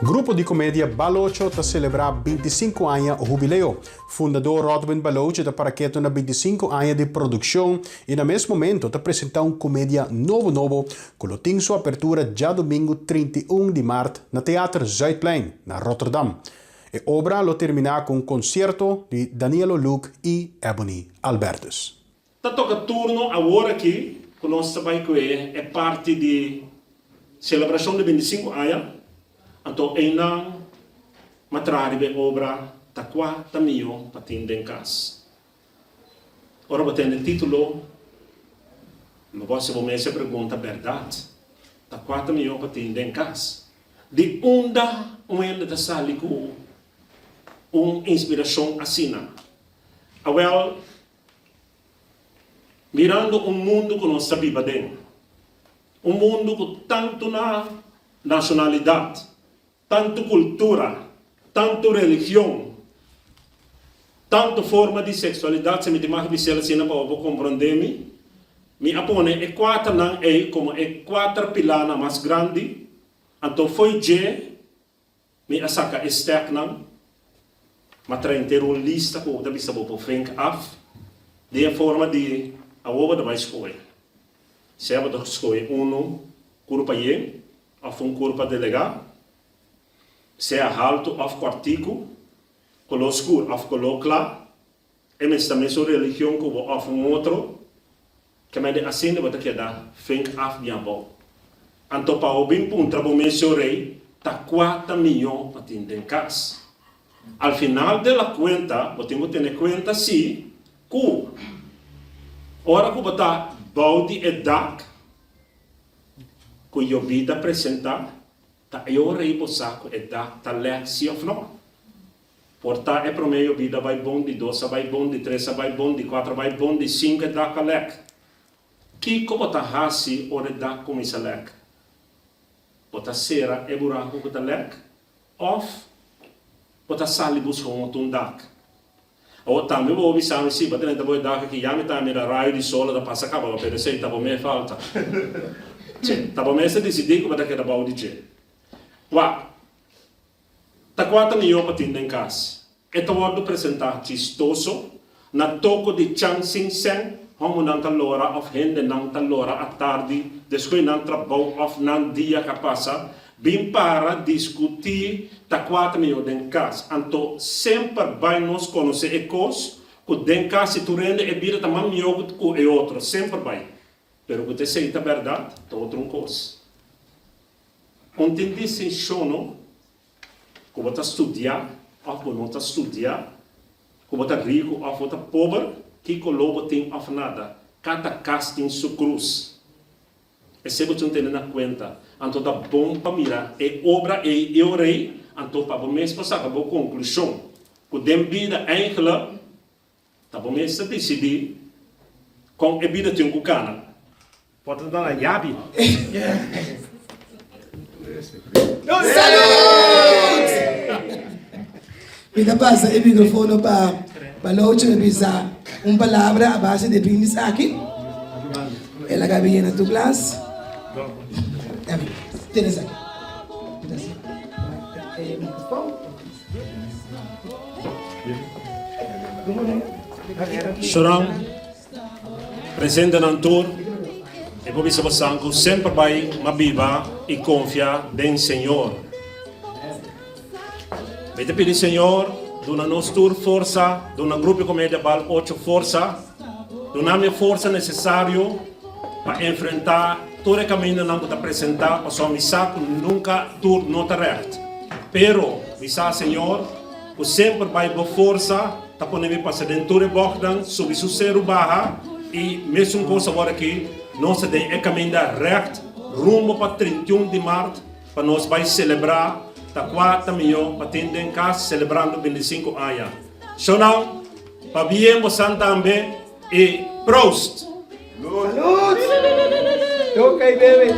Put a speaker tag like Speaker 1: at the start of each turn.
Speaker 1: Grupo di komedia Balocho ta selebrá bintisinku aña hubileo. Fundadó Rodwin Baloche ta para ketu na bintisinku aña di produkshon i na mes momento ta presentá un komedia nobo nobo ku lo tin su apertura djadumingu 31 di mart na Teater Zuidplein na Rotterdam. E obra lo terminá ku un konsierto di Danielo Luke i Ebony Albertus.
Speaker 2: Ta toka turno awor aki ku nos ta bai kue e parti di selebrashon di bintisinku aña, anto einan m'a traha riba e obra Ta Kua Ta Mihó Pa Tin Den Kas. Ora bo tende título, bo por hasi bo mes e pregunta, Bèrdat, ta kua ta mihó pa tin den kas? Di unda un hende ta sali ku un inspirashon asina? Awèl, mirando un mundu ku nos ta biba den, un mundu ku tantu na nashonalidat, Tantu kultura, tantu religion, tantu forma di seksualidat, si mi tin mag bisel asina pa bo por komprondé mi, mi a pone e kuaternan ei komo e kuater pilánan mas grandi, anto fo'i dje mi a saka e stèknan, m'a traha henter un lista ku bo ta bisa bo por vink af, den e forma di awor bo ta bai skohe. Sea bo ta skohe unu kurpa yen, Òf un kurpa delegá, sea haltu òf kòrtiku, koló skur òf koló kla, e mester ta mesun religion ku bo òf un otro, kemende asina bo ta keda fink af bien abou. Anto pa bo bin puntra bo mes yo rei, ta kua ta mihó pa tin den kas? Al final de la kuenta bo tin ku tene kuenta si ku ora ku bo ta bou di e dak, Ku yobida presentá, ta e ora ei bo sa ku e dak ta lèk sí òf nò. Por ta e promé yobida bai bon, di dos a bai bon, di tres a bai bon, di kuater a bai bon, di sinku e dak a lèk. Kiko bo ta hasi ora e dak kuminsá lèk? Bo ta sera e buraku ku ta lèk òf bo ta sali buska un otro un dak? Awor tambe bo bisa mi, si, bo ta neta bo e dak aki, ya mi ta mira rayo di sol a ta pasa kaba, pero esei ta bo mes falta. Che, ta bo mes ta disidí ku bo ta keda bou di dje. Wak, ta kua ta mihó pa tin den kas? E ta wòrdu presentá chistoso, na toko di chan sin sèn, hòmbernan ta lora òf hendenan ta lora atardi despues nan trabou òf nan dia ka pasa, Bin para diskutí ta kua ta mihó den kas. Anto semper bai nos konosé e kos ku den kas si tur hende e bida ta mas mihó ku e otro. Semper bai. Pero ku ta esei ta bèrdat ta otro un kos. Un tin distinshon no ku bo ta studiá òf bo no ta studiá, ku bo ta riku òf bo ta pober, kiko lo bo tin òf nada. Kada kas tin su krus. Esei bo tin tene na kuenta. Anto ta bon pa mira e obra ei e ora ei, anto pa bo mes por saka bo konklushon ku den bida eindelijk ta bo mes ta disidí kon e bida tin ku kana.
Speaker 3: Porta ta na yabi.
Speaker 4: Salud! Mi ta pasa e microfono pa Balocho mi bisa un palabra a base di e brindis aki. El a gabi yena tur glas. Gabi, tene esaki. E microfoon.
Speaker 2: Shoran, presentenan tur, mi por bisa bosan ku semper bai m'a biba i konfia den Señor. Mi ta pidi Señor duna nos tur forsa, duna Grupo Comedia Bal Ocho forsa, duna mi e forsa necesario pa enfrenta tur e camindanan cu ta presenta, pasobra mi sa cu nunca tur no ta recht. Pero mi sa, Señor, cu semper bay bo forsa ta pone mi pasa den tur e bochtnan, subi su ceru baha, y mesun cos awor aki, nos ta den e caminda recht rumbo pa 31 di maart, Pa nos bai selebrá ta kua ta mihó pa tin den kas selebrando bintisinko aña. Shownan, pabien bosan tambe i proost!
Speaker 4: Salud! Toca y bebe!